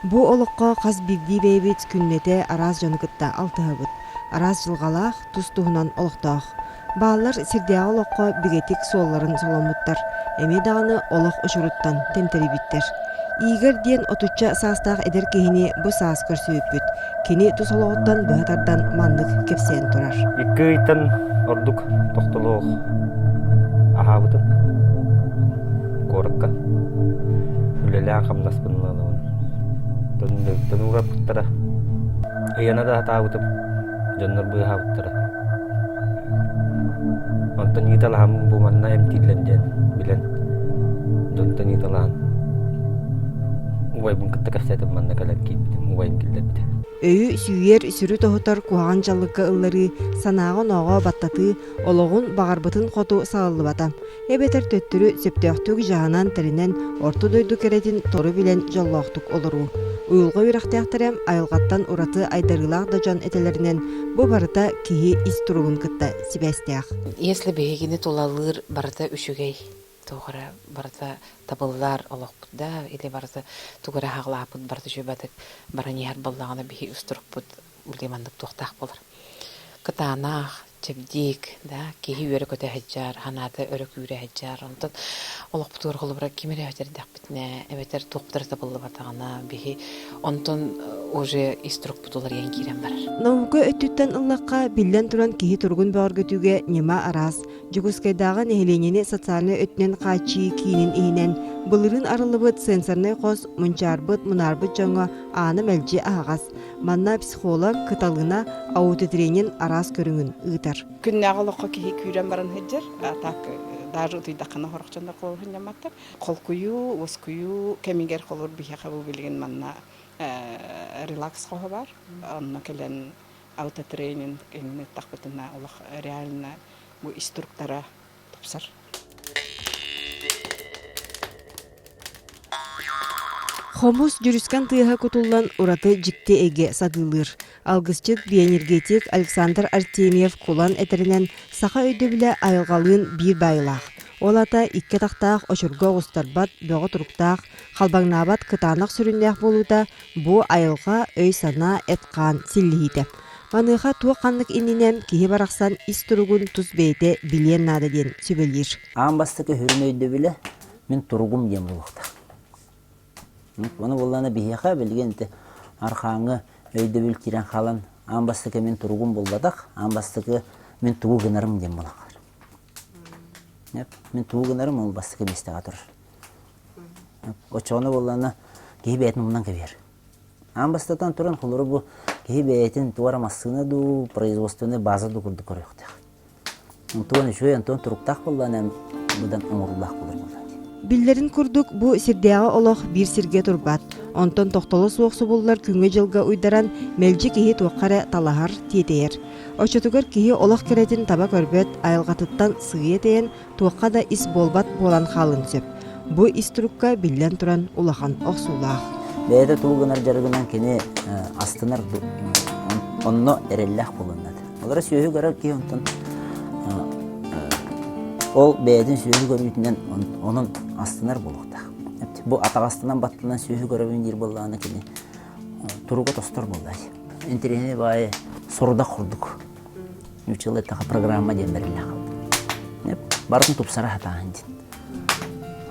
Бу олоххо хас биирдии бэйэбит күннэтэ араас дьону кытта алтыһабыт. Араас дьылҕалаах, тус-туһунан олохтоох. Бааллар сирдээҕи олоххо бигэтик суолларын соломмуттар, эмиэ даҕаны олох очуруттан тэмтэрийбиттэр. Игорь диэн отучча саастаах эдэр киһини бу саас көрсүбүппүт. Кини тус олоҕуттан быһа тардан маннык кэпсээн турар. Икки ыйтан ордук тохтолоох аһаабытым. Куоракка үлэлээн хамнаспын ыланабын. Төннүбүттэн уураппыттара. Ыйана да сатаабытым. Дьоннор быыһаабыттара. Онтон ыыталаһаммын бу манна эмтииллэр диэн билэн, дьонтон ыыталаһан убайбын кытта кэпсээтим манна кэлэн киирбитим, убайым киллэрбитэ. Өйү сүүйэр, сүрү тоһутар куһаҕан дьаллыкка ылларыы, санааҕа-онооҕо баттатыы олоҕун баҕарбытын хоту салаллыбата. Эбэтэр төттөрү сөптөөхтүк дьаһанан, тэринэн, орто дойду кэрэтин тору билэн дьоллоохтук олоруу. Уйулҕа үөрэхтээхтэрэ айылҕаттан ураты айдарыылаах да дьон этэлэринэн, бу барыта киһи ис туругун кытта сибээстээх. Если биһигини тулалыыр барыта үчүгэй, туох эрэ барыта табыллар олохпут да, или барыта тугу эрэ аһаҕалааппыт барыта үчүгэйдик баран иһэр буоллаҕына биһи ис турукпут били маннык туохтаах буолар. Кытаанах, чэбдик, да, киһи үөрэ-көтө сылдьар, санаата өрө күүрэ сылдьар. Онтон олохпутугар холобура ким эрэ эбэтэрдэхпитинэ, эбэтэр туохпут эрэ табыллыбатаҕына, биһи онтон уже ис турукпут уларыйан киирэн барар. Наука өттүттэн ыллахха, биллэн туран киһи туругун бөҕөргөтүүгэ ньыма араас. Дьокуускайдааҕы нэһилиэнньэни социальнай өттүнэн хааччыйыы киинин иһинэн былырыын арыллыбыт сенсорнай хос мунчаарбыт, мунаарбыт дьоҥҥо аана мэлдьи аһаҕас. Манна психолог Кыталына аутотренинг араас көрүҥүн ыытар. Күннээҕи олоххо киһи күүрэн баран сылдьар, а так даже утуйдаххына сорох дьоннор холобур сынньамматтар. Холкуйуу, уоскуйуу кэмигэр холобур биһиэхэ бу билигин манна релакс хоһо баар. Онно кэлэн аутотренинг эҥин ыыттахпытына олох реально бу ис туруктара тупсар. Хомус дьүрүскэн тыаһа кутуллан ураты дьикти эйгэ сатыылыыр. Алгысчыт биоэнергетик Александр Артемьев кулан этэринэн, саха өйдөбүлэ айылҕалыын биир баайылаах. Ол аата икки атахтаах очурга оҕустарбат бөҕө туруктаах, халбаҥнаабат кытаанах сүрүннээх буолуута бу айылҕа, өй-санаа, эт-хаан силлиһиитэ. Маныаха туох-ханнык иннинэ киһи барахсан ис туругун тус бэйэтэ билиэн наада диэн сүбэлиир. Аан бастакы сүрүн өйдөбүлэ мин туругум диэн буолуохтаах. Ону буоллаҕына биһиэхэ билигин ити архааҥҥы өйдөбүл киирэн хаалан аан бастакы мин туругум буолбатах, аан бастакы мин тугу гынарым диэн буолан хаалар. Мин тугу гынарым ол бастакы миэстэҕэ турар. Оччоҕуна буоллаҕына киһи бэйэтин умнан кэбиһэр. Аан бастатан туран холоро бу киһи бэйэтин туора массыына дуу, производственнай база дуу курдук көрүөхтээх. Онтуон үчүгэй, онтуон туруктаах буоллаҕына быдан оҥоруулаах буолар буоллаҕа дии. Биллэрин курдук, бу сирдээҕи олох биир сиргэ турбат. Онтон тохтоло суох субуллар күҥҥэ-дьылга уйдаран, мэлдьи киһи туохха эрэ талаһар, тиэтэйэр. Оччотугар киһи олох кэрэтин таба көрбөт, айылҕатыттан сыыйа тэйэн, туохха да ис буолбат буолан хаалыан сөп. Бу ис турукка биллэн туран улахан охсуулаах. Бэйэтэ тугу гынар дьарыгынан кини астынар онно эрэллээх буолуон наада. Олоро сүөһү көрөр киһи онтон ол бэйэтин сүөһү көрүүтүнэн онон астынар буолуохтаах. Бу атаҕастанан баттанан сүөһү көрөбүн диир буоллаҕына кини туруга тостор буоллаҕа. Интэриэһинэй баайы сорудах курдук. Нууччалыы эттэххэ программа диэн бэриллэ хаалбыт. Барытын тупсара сатааһын диэн.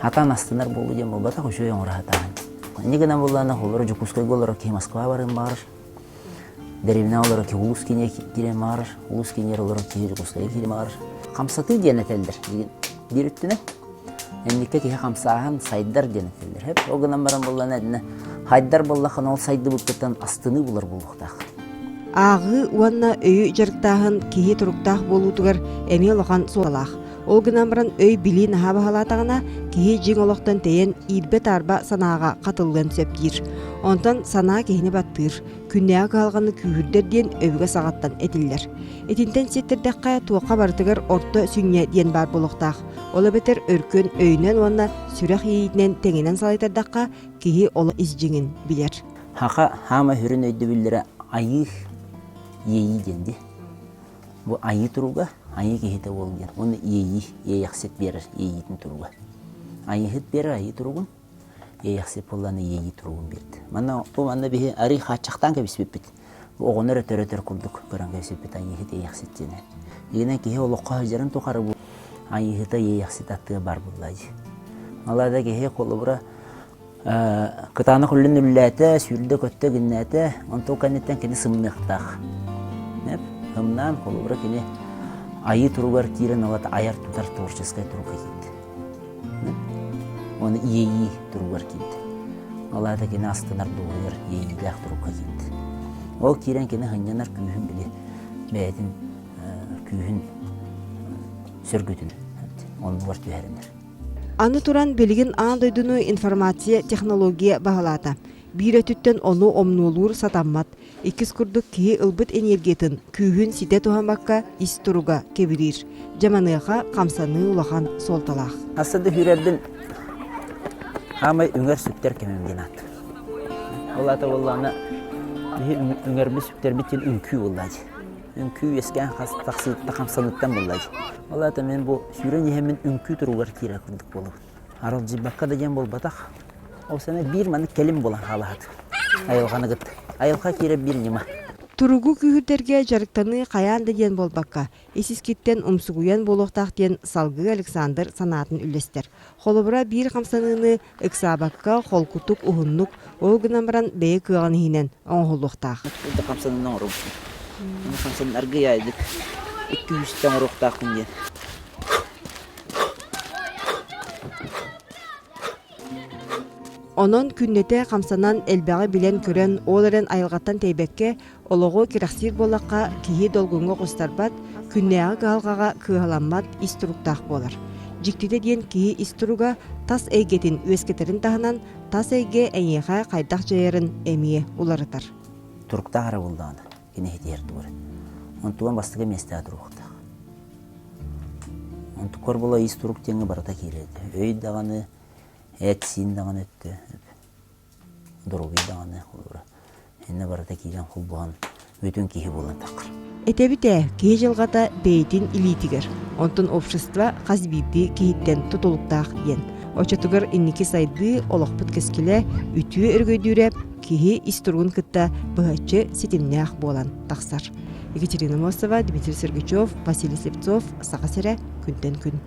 Хатаан астынар буолуу диэн буолбатах, үчүгэй оҥоро сатааһын. Инньэ гынан буоллаҕына, олору Дьокуускайга олорор киһи Москва барыан баҕарар. Дэриэбинэҕэ олорор киһи улуус киинигэр киириэн баҕарар, улуус киинигэр олорор киһи Дьокуускайга киириэн баҕарар. Хамсатыы диэн этэллэр биир өттүнэн. Инникке киһи хамсааһын сайдар диэн этэллэр. Ол гынан баран буоллаҕына итиннэ хайдар буоллаххына ол сайдыбыккыттан астыныы булар буолуохтаах. Ааҕыы уонна өйү дьарыктааһын киһи туруктаах буолуутугар эмиэ улахан суолталаах. Ол гынан баран өй-билии наһаа баһылаатаҕына, киһи дьиҥ олохтон тэйэн иирбэ-таарба санааҕа хатыллыан сөп диир. Онтон санаа киһини баттыыр, күннээҕи кыһалҕаны күүһүрдэр диэн өбүгэ саҕаттан этиллэр. Итинтэн сиэттэрдэххэ, туохха барытыгар орто сүнньэ диэн баар буолуохтаах. Ол эбэтэр өркөн өйүнэн уонна сүрэх иэйиитинэн тэҥинэн салайтардахха, киһи олох ис дьиҥин билэр. Хаха хаама сүрүн өйдөбүллэрэ айыы, иэйии диэн дии. Бу айыы туруга, айыы киһитэ буол диэн. Уонна иэйии, иэйэхсит биэрэр иэйиитин туруга. Айыыһыт биэрэр айыы туругун, Иэйэхсит буоллаҕына иэйии туругун биэрдэ. Манна бу манна биһи арый хааччахтаан кэбиспиппит. Оҕону эрэ төрөтөр курдук көрөн кэбиспиппит Айыыһыт Иэйэхсит диэни. Игинэн киһи олоххо сылдьарын тухары бу Айыыһыта Иэйэхсит аттыга баар буолла дии. Ол киһи холобура кытаанах үллүн үллээтэ, сүүрдэ-көттө гиннээтэ, онтон кэнниттэн кини сымныахтаах. Ымнаан холобура кини айыы туругар киирэн ылата айар-тутар творческай турукка киирдэ. Уонна иэйии туругар киирдэ. Ол аата кини астынар дуоһуйар иэйиилээх турукка киирдэ. Ол киирэн кини сынньанар күүһүн били бэйэтин күүһүн сөргүтүн оннугар түһэринэр. Аны туран, билигин аан дойдуну информация технология баһылаата. Биир өттүттэн ону омнуолуур сатаммат. Иккис курдук киһи ылбыт энергиятын, күүһүн ситэ туһаммакка ис туруга кэбириир. Дьэ маныаха хамсаныы улахан суолталаах. Аса да сүүрэрбин хаамай үҥэр сүктэр кэмим диэн аат. Ол аата буоллаҕына биһи үҥэрбит сүктэрбит диэн үҥкүү буоллаа дии. Үҥкүү үөскээн тахсыытта хамсаныыттан буоллаа дии. Ол аата мин бу сүүрэн иһэммин үҥкүү туругар киирэр курдук буолабын. Аралдьыйбакка да диэн буолбатах. Ол сана биир маннык кэлим буолан хаалаһат. Айылҕаны кытта. Айылҕа киирэр биир ньыма. Туругу күүһүрдэргэ дьарыктаныы хайаан да диэн буолбакка, ис-искиттэн умсугуйан буолуохтаах диэн салгыы Александр санаатын үллэстэр. Холобура, биир хамсаныыны ыксаабакка, холкутук, уһуннук, ол гынан баран бэйэ кыаҕын иһинэн оҥоһуллуохтаах. Хамсаныыны оҥоробут. Хамсаныы аргыый аайдык икки үстэ оҥоруохтаахпын диэн. Онон күннэтэ хамсанан элбэҕи билэн-көрөн, ол эрэн айылҕаттан тэйбэккэ, олоҕу кэрэхсиир буоллахха, киһи долгуҥҥа оҕустарбат, күннээҕи кыһалҕаҕа кыаһыламмат ис туруктаах буолар. Дьиктитэ диэн киһи ис туруга тас эйгэтин үөскэтэрин таһынан, тас эйгэ эйиэхэ хайдах дьайарын эмиэ уларытар. Туруктаах эрэ буоллаҕына, кини иһитиһэр тугар. Онтуган бастакы миэстэҕэ туруохтаах. Онтуккар була ис турук диэҥҥэ барыта киирэр этэ. Өй даҕаны, эт-сиин даҕаны өттө, доруобуйа даҕаны холобура. Иннэ барыта киирэн холбоһон бүтүн киһи буолан таххар. Этэбит ээ, киһи дьылҕата бэйэтин илиитигэр, онтон общество хас биирдии киһиттэн тутулуктаах диэн. Оччотугар инники сайдыы, олохпут кэскилэ, үтүө өрөгөйдүүрэ киһи ис туругун кытта быһаччы ситимнээх буолан тахсар. Екатерина Мосова, Дмитрий Сергучев, Василий Слепцов, Саха сирэ, күнтэн күн.